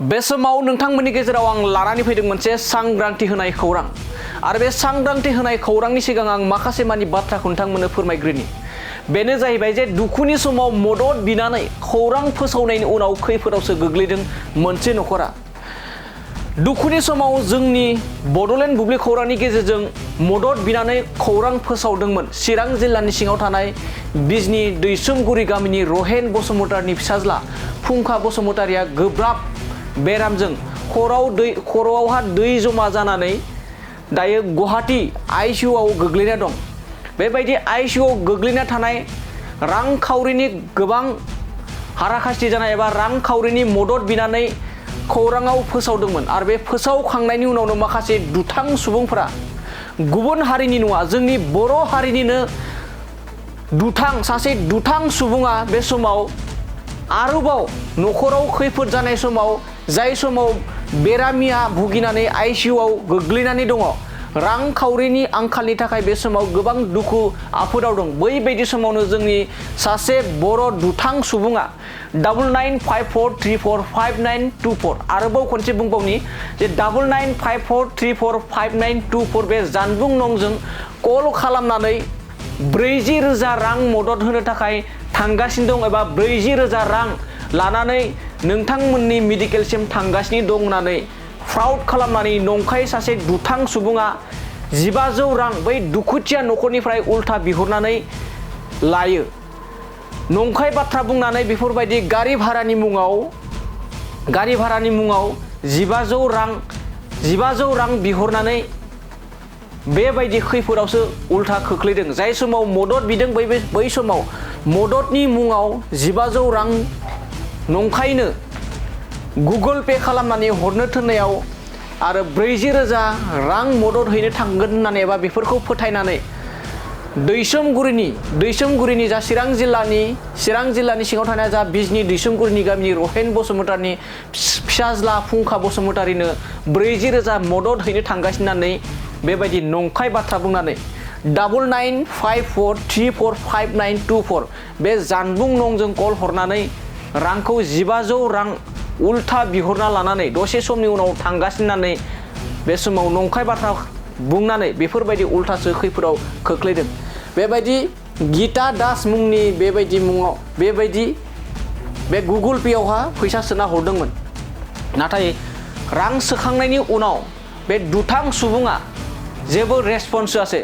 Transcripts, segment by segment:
बे समाव नोंथांमोननि गेजेराव आं लानानै फैदों मोनसे सांग्रांथि होनाय खौरां आरो बे सांग्रांथि होनाय खौरांनि सिगां आं माखासे मानि बाथ्राखौ नोंथांमोननो फोरमायग्रोनि बेनो जाहैबाय जे दुखुनि समाव मदद बिनानै खौरां फोसावनायनि उनाव खैफोदावसो गोग्लैदों मोनसे नखरा दुखुनि समाव जोंनि बड'लेण्ड बुब्लि खौरांनि गेजेरजों मदद बिनानै खौरां फोसावदोंमोन चिरां जिल्लानि सिङाव थानाय बिजनि दैसुमगुरि गामिनि रहेन बसुमतारिनि फिसाज्ला फुंखा बसुमतारिया गोब्राब बेरामजों खर'आवहा दै जमा जानानै दायो गुवाहाटी आइसिइउआव गोग्लैना दं बेबायदि आइसिइउआव गोग्लैना थानाय रांखावरिनि गोबां हाराखास्ति जानाय एबा रांखावरिनि मदद बिनानै खौराङाव फोसावदोंमोन आरो बे फोसावखांनायनि उनावनो माखासे दुथां सुबुंफोरा गुबुन हारिनि नङा जोंनि बर' हारिनिनो सासे दुथां सुबुङा बे समाव आरोबाव नखराव खैफोद जानाय समाव जाय समाव बेरामिया भुगिनानै आइसिइउआव गोग्लैनानै दङ रांखावरिनि आंखालनि थाखाय बे समाव गोबां दुखु आफोदाव दं बैबायदि समावनो जोंनि सासे बर' दुथां सुबुङा 9954345924 आरोबाव खनसे बुंबावनि जे 9954345924 बे जानबुं नंजों कल खालामनानै 40,000 रां मदद होनो थाखाय थांगासिनो दं एबा 40,000 रां लानानै नोंथांमोननि मेडिकेलसिम थांगासिनो दं होननानै फ्राउड खालामनानै नंखाय सासे दुथां सुबुङा 1500 रां बै दुखुथिया नखरनिफ्राय उल्था बिहरनानै लायो नंखाय बाथ्रा बुंनानै बेफोरबायदि गारि भारानि मुङाव 1500 रां बिहरनानै बेबायदि खैफोदावसो उल्था खोख्लैदों जाय समाव मदद बिदों बै समाव मददनि मुङाव 1500 रां नंखायनो गुगल पे खालामनानै हरनो थिननायाव आरो 40,000 रां मदद हैनो थांगोन होननानै एबा बेफोरखौ फोथायनानै दैसुमगुरिनि जा चिरां जिल्लानि सिङाव थानाय जा बिजनि दैसुमगुरिनि गामिनि रहेन बसुमतारिनि फिसाज्ला फुंखा बसुमतारिनो 40,000 मदद हैनो थांगासिनो होननानै बेबायदि नंखाय बाथ्रा बुंनानै 9954345924 बे जानबुं नंजों कल हरनानै रांखौ 1500 रां उल्था बिहरना लानानै दसे समनि उनाव थांगासिनो होननानै बे समाव नंखाय बाथ्रा बुंनानै बेफोरबायदि उल्थासो खैफोदाव खोख्लैदों बेबायदि गीता दास मुंनि बेबायदि मुङाव बेबायदि बे गुगल पेआवहा फैसा सोना हरदोंमोन नाथाय रां सोखांनायनि उनाव बे दुथां सुबुङा जेबो रेसपन्स होआसै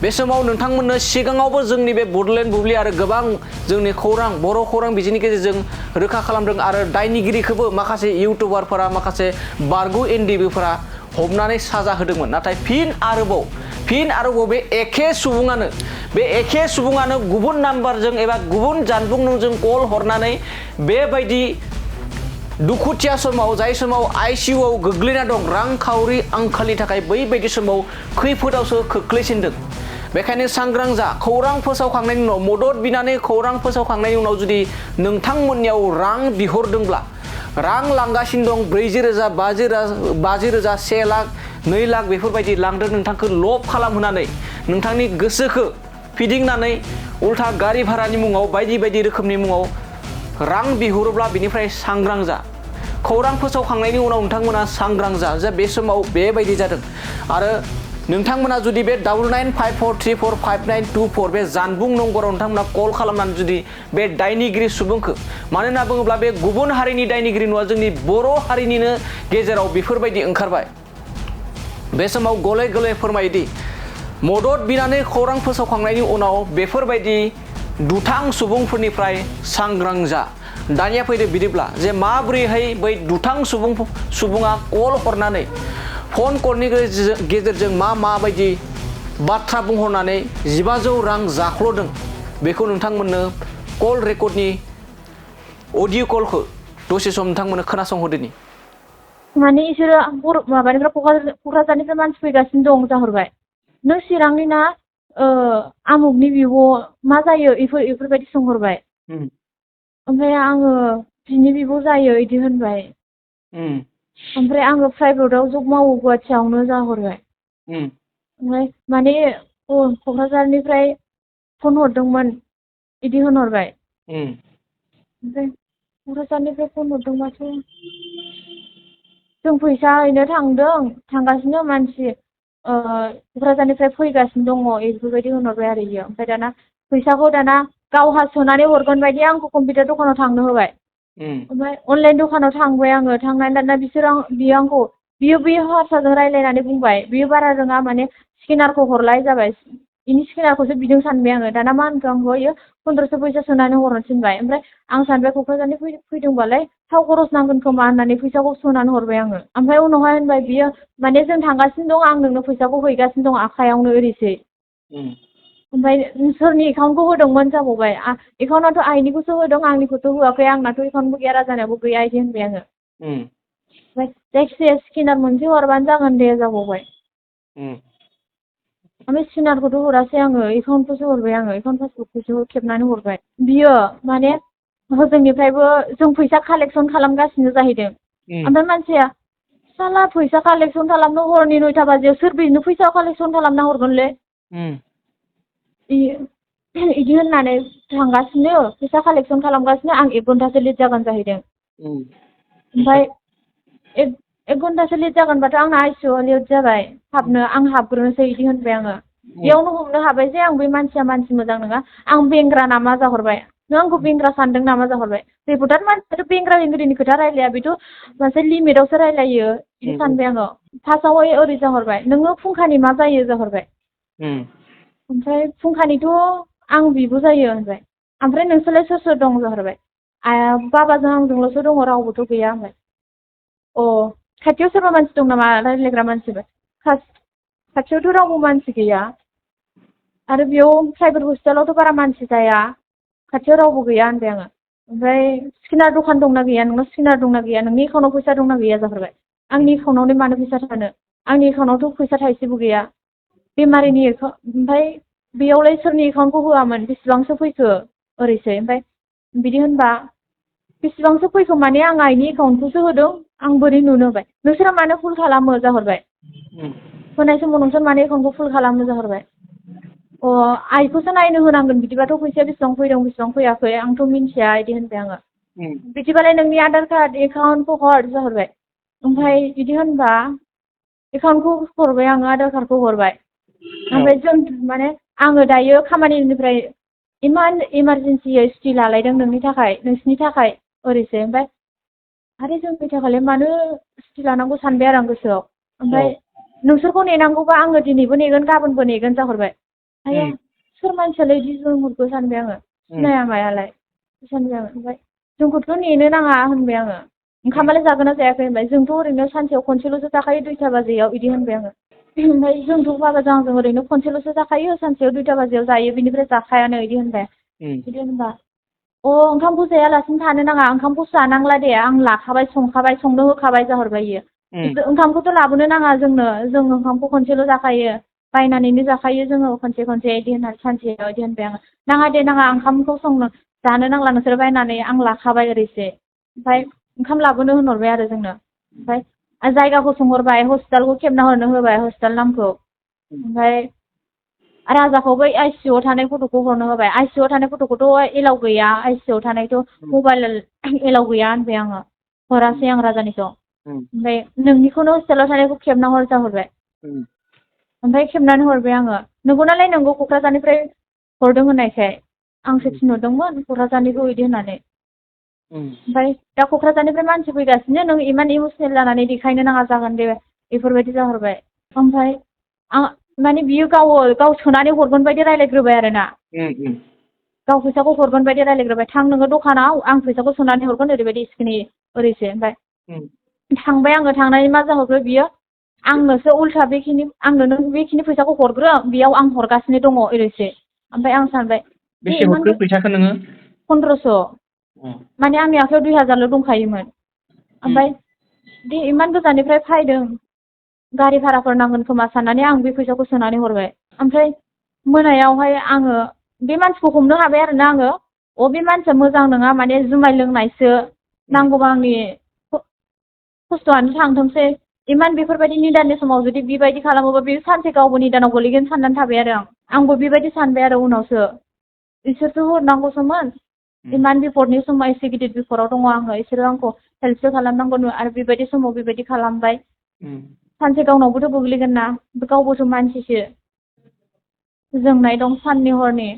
बे समाव नोंथांमोननो सिगाङावबो जोंनि बे बड'लेण्ड बुब्लि आरो गोबां जोंनि बर' खौरां बिजोंनि गेजेरजों रोखा खालामदों आरो दायनिगिरिखौबो माखासे इउटुबारफोरा माखासे बारगु एनडिबिफोरा हमनानै साजा होदोंमोन नाथाय फिन आरोबाव बे एखे सुबुङानो गुबुन नाम्बारजों एबा गुबुन जानबुं नंजों कल हरनानै बेबायदि दुखुथिया समाव जाय समाव आइसिइउआव गोग्लैना दं रांखावरि आंखालनि थाखाय बैबायदि समाव खैफोदावसो खोख्लैसिनदों बेखायनो सांग्रां जा खौरां फोसावखांनायनि उनाव मदद बिनानै खौरां फोसावखांनायनि उनाव जुदि नोंथांमोननियाव रां बिहरदोंब्ला रां लांगासिनो दं 40,000 50,000 1 लाख 2 लाख बेफोरबायदि लांदों नोंथांखौ लब खालामहोनानै नोंथांनि गोसोखौ फिदिंनानै उल्था गारि भारानि मुङाव बायदि रोखोमनि मुङाव रां बिहरोब्ला बेनिफ्राय सांग्रां जा खौरां फोसावखांनायनि उनाव नोंथांमोना सांग्रां जा बे समाव बेबायदि जादों आरो नोंथांमोना जुदि बे 9954345924 बे जानबुं नम्बराव नोंथांमोना कल खालामनानै जुदि बे दायनिगिरि सुबुंखौ मानो होनना बुङोब्ला बे गुबुन हारिनि दायनिगिरि नङा जोंनि बर' हारिनिनो गेजेराव बेफोरबायदि ओंखारबाय बे समाव गले फोरमायोदि मदद बिनानै खौरां फोसावखांनायनि उनाव बेफोरबायदि दुथां सुबुंफोरनिफ्राय सांग्रां जा दानिया फैदो बिदिब्ला जे माबोरैहाय बै दुथां सुबुङा कल हरनानै फन कलनि गेजेरजों माबायदि बाथ्रा बुंहरनानै 1500 रां जाख्ल'दों बेखौ नोंथांमोननो कल रेकर्डनि अडिअ कलखौ दसे सम नोंथांमोननो खोनासंहोदोनि माने इसोरो माबानिफ्राय क'क्राझारनिफ्राय मानसि फैगासिनो दं जाहरबाय नों चिरांनि ना आमुगनि बिब' मा जायो इफोरबायदि सोंहरबाय ओमफ्राय आङो बिनि बिब' जायो इदि होनबाय ओमफ्राय आङो प्राइभेटआव जब मावो गुवाहाटियावनो जाहरबाय ओमफ्राय माने क'क्राझारनिफ्राय फन हरदोंमोन इदि होनहरबाय ओमफ्राय क'क्राझारनिफ्राय फन हरदोंबाथ' जों फैसा हैनो थांगासिनो मानसि क'क्राझारनिफ्राय फैगासिनो दङ बेफोरबायदि होनहरबाय आरो इयो ओमफ्राय दाना फैसाखौ दाना गावहा सोनानै हरगोन बायदि आंखौ कम्पिउटार दखानाव थांनो होबाय ओमफ्राय अनलाइन दखानाव थांबाय आङो थांनानै दाना बियो आंखौ बे हारसाजों रायज्लायनानै बुंबाय बियो बारा रोङा माने स्केनारखौ हरलाय जाबाय बेनि स्केनारखौसो बिदों सानबाय आङो दाना मा होनखो आंखौ इयो 1500 फैसा सोनानै हरनो थिनबाय ओमफ्राय आं सानबाय क'क्राझारनि फैदोंबालाय थाव खरस नांगोन खोमा होननानै फैसाखौ सोनानै हरबाय आङो ओमफ्राय उनावहाय होनबाय बियो माने जों थांगासिनो दं आं नोंनो फैसाखौ हैगासिनो दं आखायावनो ओरैसै ओमफ्राय सोरनि एकाउन्टखौ होदोंमोन जाबावबाय एकाउन्टआथ' आइनिखौसो होदों आंनिखौथ' होआखै आंनाथ' एकाउन्टबो गैया राजानियाबो गैया इदि होनबाय आङो ओमफ्राय जायखिजाया स्केनार मोनसे हरबानो जागोन दे जाबावबाय ओमफ्राय स्केनारखौथ' हरासै आङो एकाउन्टखौसो हरबाय आङो एकाउन्ट पासबुकखौसो खेबनानै हरबाय बियो माने हजोंनिफ्रायबो जों फैसा कालेक्सन खालामगासिनो जाहैदों ओमफ्राय मानसिया साला फैसा कालेक्सन खालामनो हरनि 9टा बाजियाव सोर बिनो फैसा कालेक्सन खालामना हरगोनलै इदि होननानै थांगासिनो फैसा कालेक्सन खालामगासिनो आं 1 घन्टासो लेट जागोन जाहैदों ओमफ्राय 1 घन्टासो लेट जागोनबाथ' आंना आइसिइउआव लेट जाबाय हाबनो आं हाबग्रोनोसै इदि होनबाय आङो बेयावनो हमनो हाबाय जे आं बे मानसिया मानसि मोजां नङा आं बेंग्रा नामा जाहरबाय नों आंखौ बेंग्रा सानदों नामा जाहरबाय रिपर्टार मानसियाथ' बेंग्रा बेंग्रिनि खोथा रायलाया बेथ' मोनसे लिमिटआवसो रायलायो बिदि सानबाय आङो फार्स्टआवहाय ओरै जाहरबाय नोङो फुंखानि मा जायो जाहरबाय ओमफ्राय फुंखानिथ' आं बिब' जायो होनबाय ओमफ्राय नोंसोरलाय सोर सोर दं जाहरबाय बाबाजों आंजोंल'सो दङ रावबोथ' गैया होनबाय खाथियाव सोरबा मानसि दं नामा रायज्लायग्रा मानसिबो खाथियावथ' रावबो मानसि गैया आरो बेयाव प्राइभेट हस्पिटालावथ' बारा मानसि जाया खाथियाव रावबो गैया होनबाय आङो ओमफ्राय स्केनार दखान दंना गैया नोंनाव स्केनार दंना गैया नोंनि एकाउन्टआव फैसा दंना गैया जाहरबाय आंनि एकाउन्टआवलाय मानो फैसा थानो आंनि एकाउन्टआवथ' फैसा थाइसेबो गैया बेमारिनि एकाउन्ट ओमफ्राय बेयावलाय सोरनि एकाउन्टखौ होआमोन बेसेबांसो फैखो ओरैसै ओमफ्राय बिदि होनबा बेसेबांसो फैखो माने आं आइनि एकाउन्टखौसो होदों आं बोरै नुनो होबाय नोंसोरा मानो फुल खालामो जाहरबाय होनाय समाव नोंसोर मानो एकाउन्टखौ फुल खालामो जाहरबाय आइखौसो नायनो होनांगोन बिदिबाथ' फैसाया बेसेबां फैदों बेसेबां फैयाखै आंथ' मिन्थिया इदि होनबाय आङो बिदिबालाय नोंनि आधार कार्ड एकाउन्टखौ हर जाहरबाय ओमफ्राय बिदि होनबा एकाउन्टखौ हरबाय आङो आधार कार्डखौ हरबाय ओमफ्राय जों माने आङो दायो खामानिनिफ्राय इमान इमारजेन्सियै सुटि लालायदों नोंसिनि थाखाय ओरैसै ओमफ्राय आरो जोंनि थाखायलाय मानो सुटि लानांगौ सानबाय आरो आं गोसोआव ओमफ्राय नोंसोरखौ नेनांगौबा आङो दिनैबो नेगोन गाबोनबो नेगोन जाहरबाय आया सोर मानसियालाय बिदि जोंहरखो सानबाय आङो सिनाया मायालाय सानबाय आङो ओमफ्राय जोंखौथ' नेनो नाङा होनबाय आङो ओंखामालाय जागोन ना जायाखै होनबाय जोंथ' ओरैनो सानसेयाव खनसेल'सो जाखायो 2टा बाजियाव बिदि होनबाय आङो ओमफ्राय जोंथ' बाबाजों आंजों ओरैनो खनसेल'सो जाखायो सानसेयाव 2टा बाजियाव जायो बिनिफ्राय जाखायानो बिदि होनबाय बिदि होनबा ओंखामखौ जायालासिनो थानो नाङा ओंखामखौ जानांला दे आं लाखाबाय संखाबाय संनो होखाबाय जाहरबाय इयो ओंखामखौथ' लाबोनो नाङा जों ओंखामखौ खनसेल' जाखायो बायनानैनो जाखायो जोङो खनसे इदि होननानै सानसेयाव इदि होनबाय आङो नाङा दे नाङा ओंखामखौ जानो नांला नोंसोर बायनानै आं लाखाबाय ओरैसै ओमफ्राय ओंखाम लाबोनो होनहरबाय आरो जोंनो ओमफ्राय जायगाखौ सोंहरबाय हस्पिटालखौ खेबना हरनो होबाय हस्पिटाल नामखौ ओमफ्राय राजाखौ बै आइसिइउआव थानाय फट'खौ हरनो होबाय आइसिइउआव थानाय फट'खौथ' एलाउ गैया आइसिइउआव थानायथ' मबाइल एलाउ गैया होनबाय आङो हरासै आं राजानिखौ ओमफ्राय नोंनिखौनो हस्पिटालाव थानायखौ खेबना हर जाहरबाय ओमफ्राय खेबनानै हरबाय आङो नंगौनालाय नोंगौ क'क्राझारनिफ्राय हरदों होननायखाय आंसो थिनहरदोंमोन क'क्राझारनिखौ इदि होननानै ओमफ्राय दा क'क्राझारनिफ्राय मानसि फैगासिनो नों इमान इमसनेल जानानै देखायनो नाङा जागोन दे बेफोरबायदि जाहरबाय ओमफ्राय माने बियो गाव सोनानै हरगोन बायदि रायलायग्रोबाय आरो ना गाव फैसाखौ हरगोन बायदि रायलायग्रोबाय थां नोङो दखानाव आं फैसाखौ सोनानै हरगोन ओरैबायदि सिखिनि ओरैसै ओमफ्राय थांबाय आङो थांनानै मा जाहरखो बियो आंनोसो उल्था आंनो नों बेखिनि फैसाखौ हरग्रो बेयाव आं हरगासिनो दङ ओरैसै ओमफ्राय आं सानबाय बेसे हरखो फैसाखौ नोङो 1500 माने आंनि आखायाव 2000ल' दंखायोमोन ओमफ्राय दे इमान गोजाननिफ्राय फैदों गारि भाराफोर नांगोन खोमा साननानै आं बे फैसाखौ सोनानै हरबाय ओमफ्राय मोनायावहाय आङो बे मानसिखौ हमनो हाबाय आरोना आङो बे मानसिया मोजां नङा माने जुमाय लोंनायसो नांगौबा आंनि खस्थ'आनो थांथोंसै इमान बेफोरबायदि निदाननि समाव जुदि बेबायदि खालामोबा बे सानसे गावबो निदानाव गोलैगोन साननानै थाबाय आरो आंबो बेबायदि सानबाय आरो उनावसो इसोरसो हरनांगौसोमोन इमान बिपदनि समाव एसे गिदिर बिपदआव दङ आङो इसोरो आंखौ हेल्पसो खालामनांगौनो आरो बेबायदि समाव बेबायदि खालामबाय सानसे गावनावबोथ' गोग्लैगोन ना गावबोथ' मानसिसो जोंनाय दं साननि हरनि